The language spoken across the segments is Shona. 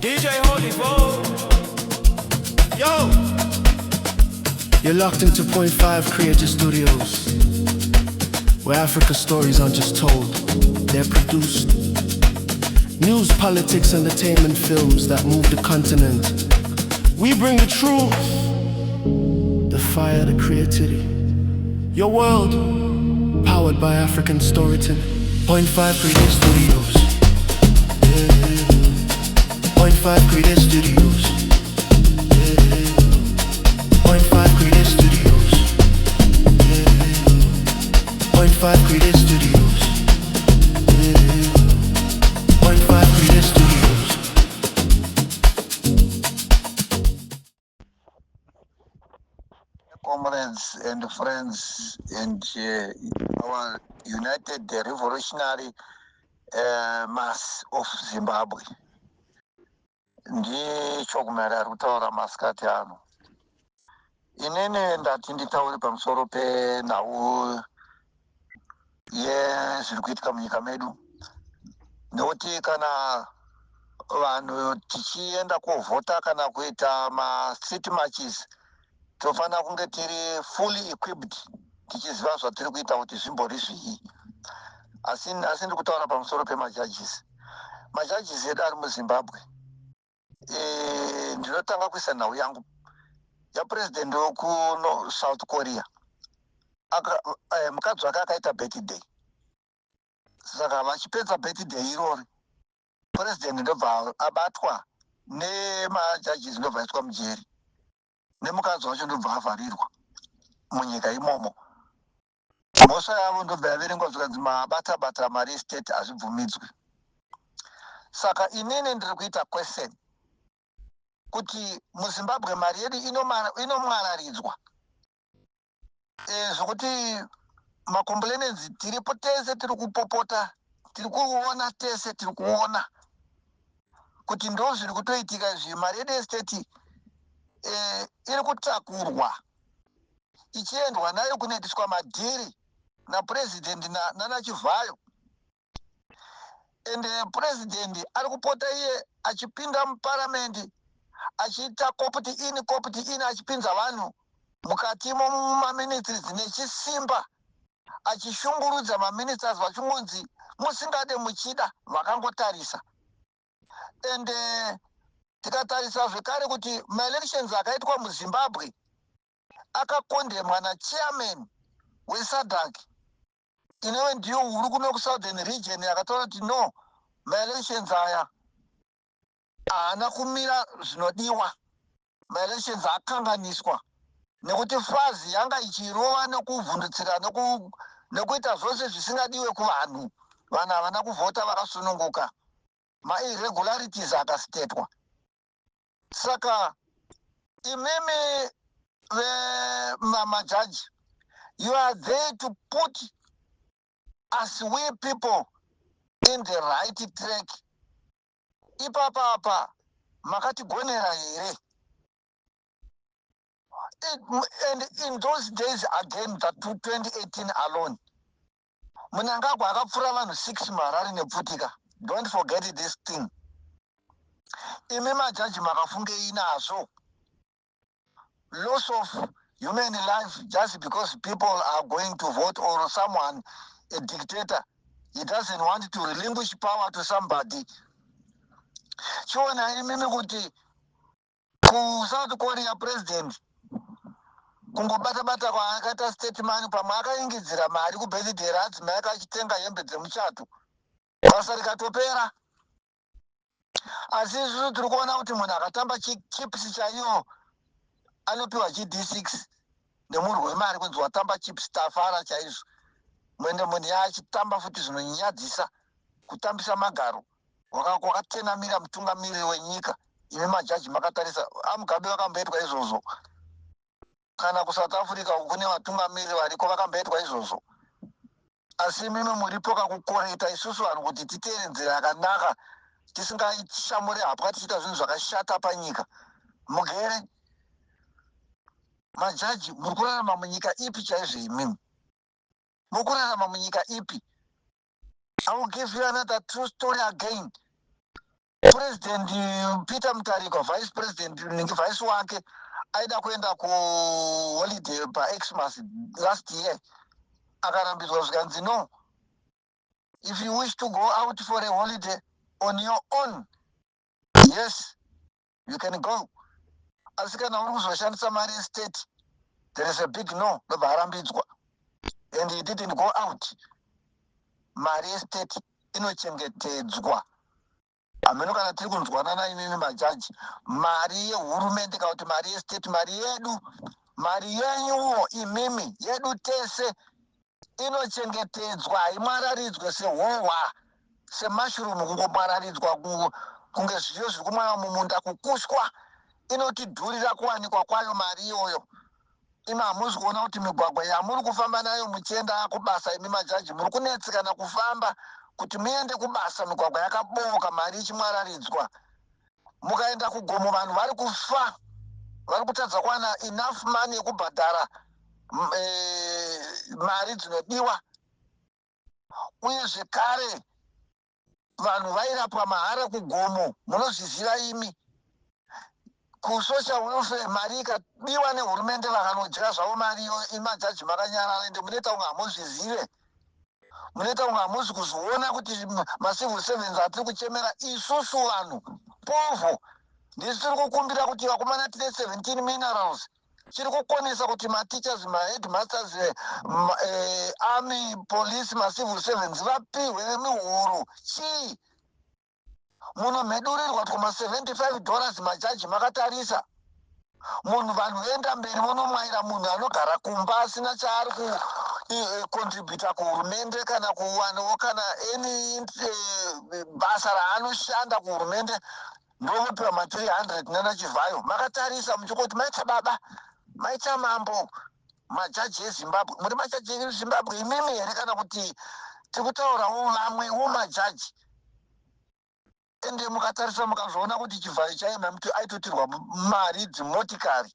DJ Holy Vo. Yo! You're locked into Point 5 Creative Studios, where Africa stories aren't just told, they're produced. News, politics, entertainment, films that move the continent. We bring the truth, the fire, the creativity. Your world, powered by African storytelling. Point 5 Creative Studios. Yeah. Point 5 Creative Studios. Yeah. Point 5 Creative Studios. Yeah. Point 5 Creative Studios. Yeah. Point 5 Creative Studios. Comrades and friends and our united revolutionary mass of Zimbabwe, ndiChokumera ari kutaura masikati ano. Inini ndati nditaure pamusoro penhau yezviri kuitika munyika medu, nekuti kana vanhu tichienda kovhota kana kuita mastreet marches, tofanira kunge tiri fully equipped, tichiziva zvatiri kuita kuti zvimbori zvii. Asi ndiri kutaura pamusoro pemajudges, majudges edu ari muZimbabwe. Ndinotanga kuisa nhau yangu yapurezidendi wekuSouth Korea. Mukadzi wake akaita birthday, saka vachipedza birthday irori, purezidendi ndobva abatwa nemajudges, ndobva aiswa mujeri, nemukadzi wacho ndobva avharirwa munyika imomo. Mhosva yavo ndobva yaverengwa, zvikanzi mabata bata mari yestate, hazvibvumidzwi. Saka inini ndiri kuita question kuti muZimbabwe mari yedu inomwararidzwa zvokuti macomplainants tiripo tese, tiri kupopota, tiri kuona tese, tiri kuona kuti ndo zviri kutoitika izvi. Mari yedu yestate iri kutakurwa ichiendwa nayo kunoitiswa madhiri napurezidendi nanaChivhayo, ende purezidendi ari kupota iye achipinda muparamendi achiita co-opt in, co-opt in, achipinza vanhu mukatimo mumaministries nechisimba, achishungurudza maministers, vachingonzi musingade muchida, vakangotarisa. Ende tikatarisa zvekare kuti maelections akaitwa muZimbabwe akacondemnwa nachairman weSADC, inove ndiyo huru kuno kuSouthern Region, yakataura kuti no, maelections aya haana kumira zvinodiwa, maelections akanganiswa, nekuti FAZ yanga ichirova nekuvhundutsira nekuita zvose zvisingadiwe kuvanhu. Vanhu havana kuvhota vakasununguka, mairregularities akastatetwa. Saka imimi vemajaji, you are there to put us, we people, in the right track. Ipapapa makatigonera here? And in those days again, that 2018 alone, Mnangagwa akapfura vanhu 6 muHarare nepfutika. Don't forget this thing. Imi majaji makafungei nazvo? Loss of human life just because people are going to vote, or someone, a dictator, he doesn't want to relinquish power to somebody. Chiona imimi kuti kuSouth Korea president kungobata-bata kwaakaita state money, pamwe akaingidzira mari kubirthday raadzimai ake achitenga hembe dzemuchato, basa rikatopera. Asi isusu tiri kuona kuti munhu akatamba chips chaiyo anopiwa GD6 nemurwi wemari, kunzi watamba chips, tafara chaizvo. Mwende munhu yaachitamba futi zvinonyadzisa, kutambisa magaro wakatenamira mutungamiriri wenyika. Imi majaji makatarisa. AMugabe vakamboitwa izvozvo, kana kuSouth Africa kune vatungamiriri variko vakamboitwa izvozvo. Asi imimi muripo kakukoreta isusu vanhu kuti titeere nzira yakanaka, tisingashamuri hapwa, tichiita zvinhu zvakashata panyika. Mugere majaji, muri kurarama munyika ipi chaizvo? Imimi muri kurarama munyika ipi? I will give you another true story again. President Peter Mutharika, vice president, ninge vice wake aida kuenda kuholiday paXmas last year, akarambidzwa, zvikanzi, "No, if you wish to go out for a holiday on your own, yes, you can go, asi kana uri kuzoshandisa mari yestate, there is a big no." Ndobva arambidzwa and he didn't go out. Mari yestate inochengetedzwa. Hameno kana tiri kunzwanana, imimi majaji. Mari yehurumende kana kuti mari yestate, mari yedu, mari yenyuwo imimi, yedu tese, inochengetedzwa. Haimwararidzwe sehohwa, semushroom, kungomwararidzwa kunge zviyo zviri kumwaya mumunda, kukushwa. Inotidhurira kuwanikwa kwayo mari iyoyo. Imi hamuzi kuona kuti migwagwa yamuri kufamba nayo muchienda kubasa, imi majaji, muri kunetsekana kufamba kuti muende kubasa, migwagwa yakaboka, mari ichimwararidzwa. Mukaenda kugomo, vanhu vari kufa, vari kutadza kuwana enough money yekubhadhara mari dzinodiwa. Uye zvekare vanhu vairapwa mahara kugomo, munozviziva imi. Kusocial welfare mari ikabiwa nehurumende, vakanodya zvavo mari iyo, imajaji makanyarara. Ende munoita kunge hamuzvizive, munoita kunge hamuzi kuzviona kuti macivil servants atiri kuchemera isusu vanhu povho, ndisu tiri kukumbira kuti vakomana tine 17 minerals. Chiri kukonesa kuti mateachers, maheadmasters, army, police, macivil servants vapihwe mihoro chii? Munomhedurirwa kuma $75, majaji makatarisa. Munhu, vanhu voenda mberi vonomwayira munhu anogara kumba asina chaari kucontributa kuhurumende kana kuwanawo kana any basa raanoshanda kuhurumende, ndovopiwa ma300 nanaChivhayo makatarisa, muchingoti maita baba, maita mambo. Majaji eZimbabwe, muri majaji eZimbabwe imimi here, kana kuti tiri kutaurawo vamwewo majaji? Ende mukatarisa mukazoona kuti Chivhayo chaima aitotirwa mari dzimotikari,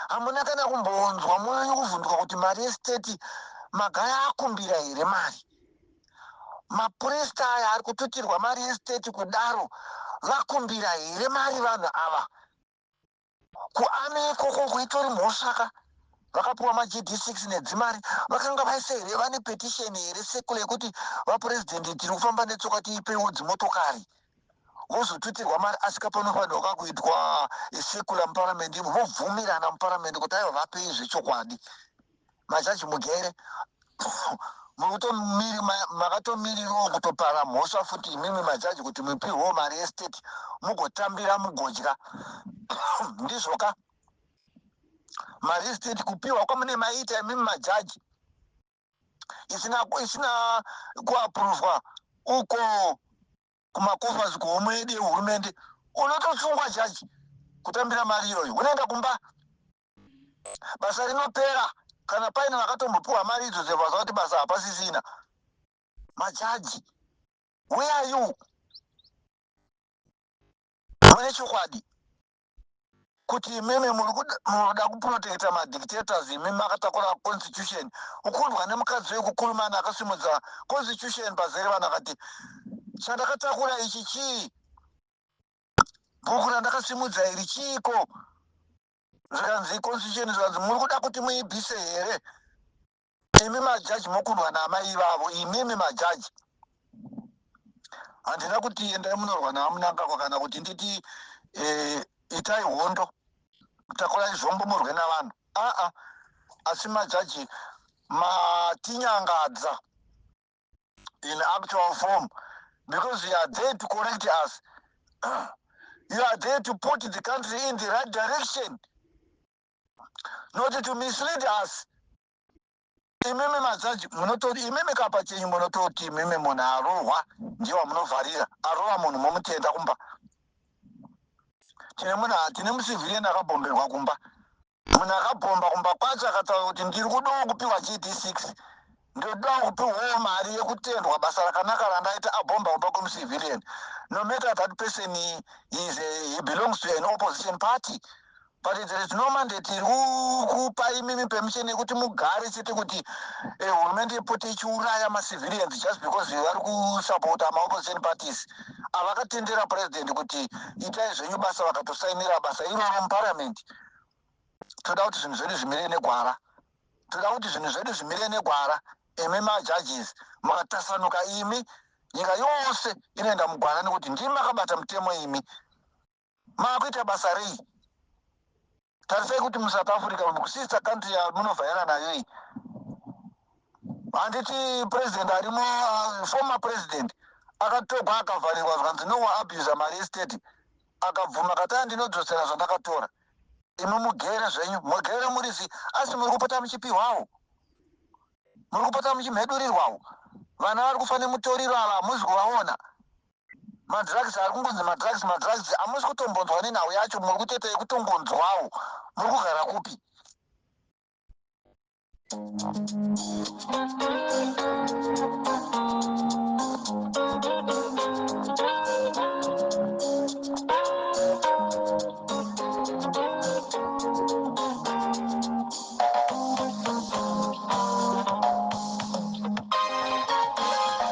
hamuna kana kumbonzwa munonyi kuvhunduka kuti mari yestate Magaya akumbira here mari? Mapurista aya ari kututirwa mari yestate kudaro, vakumbira here mari vanhu ava? Kuarmy ikoko kuitori mhosvaka, vakapiwa maGD6 nedzimari, vakanga vaisa here, vane petition here sekule yekuti vapurezidendi, tiri kufamba netsoka, tiipewo dzimotokari? Vozotutirwa mari, asi kapanofanirwa kakuitwa circular muparamende imo, vobvumirana muparamende kuti aiwa, vapei zvechokwadi. Majaji mugere makatomirirawo kutopara mhosva futi imimi majaji, kuti mupihwewo mari yestate mugotambira, mugodya. Ndizvoka, mari yestate kupiwa kwamune maita imimi majaji isina kuapuruvwa uko kumacoffers, kuhomwe yedu yehurumende, unotosungwa jaji kutambira mari iyoyo, unoenda kumba, basa rinopera. Kana paine vakatombopiwa mari idzo dzebasa, kuti basa hapasisina. Majaji, where are you? Mune chokwadi kuti imimi muri munoda kuprotecta madictators? Imimi makatakura constitution, ukundwa nemukadzi wekukulumana akasimudza constitution pazere vanhu, akati, "Chandakatakura ichi chii? Bhuku randakasimudza iri chiiko?" Zvikanzi, "Constitution." Zvikanzi, "Muri kuda kuti muibvise here?" Imi majaji mokundwa naamai ivavo. Imimi majaji, handina kuti endai munorwa naMnangagwa, kana kuti nditi itai hondo, takurai zvombo murwe navanhu. Aa, asi majaji matinyangadza in actual form, because you are there to correct us, you are there to put the country in the right direction, not to mislead us. Imimi majaji munototi, imimi kapa chenyu munototi imimi munhu arohwa ndiye wamunovharira. Arova munhu momutenda kumba. Tine munhu, tine mucivilian akabhomberwa kumba. Munhu akabhomba kumba kwacho akataura kuti, "Ndiri kudawo kupiwa GD6, ndodawo kupiwawo mari yekutendwa basa rakanaka randaita." Abhomba kumba kwemucivilian. No matter that person he belongs to an opposition party, but there is no mandate iri kupa imimi permission yekuti mugare chete kuti hurumende ipote ichiuraya macivilians just because vari kusapota maopposition parties. Avakatendera President kuti itai zvenyu basa, vakatosainira basa iroro muParliament. Toda kuti zvinhu zvedu zvimire negwara, toda kuti zvinhu zvedu zvimire negwara. Imi majudges mukatasanuka imi, nyika yose inoenda mugwara, nekuti ndimi makabata mutemo. Imi maakuita basa rei? Tarisai kuti muSouth Africa, kusister country yamunovhaira nayo iyi, handiti president arimo, former president akatogwa, akavharirwa, zvikanzi no, waabusa mari yestate. Akabvuma, kati andinodzosera zvandakatora. Imi mugere zvenyu, mugere murizi, asi muri kupota muchipihwawo, muri kupota muchimhedurirwawo. Vana vari kufa nemutoriro ava, hamuzi kuvaona. Madrugs ari kungonzi madrugs, madrugs, hamusi kutombonzwa nenhau yacho. Muri kutoita yekutongonzwawo. Muri kugara kupi?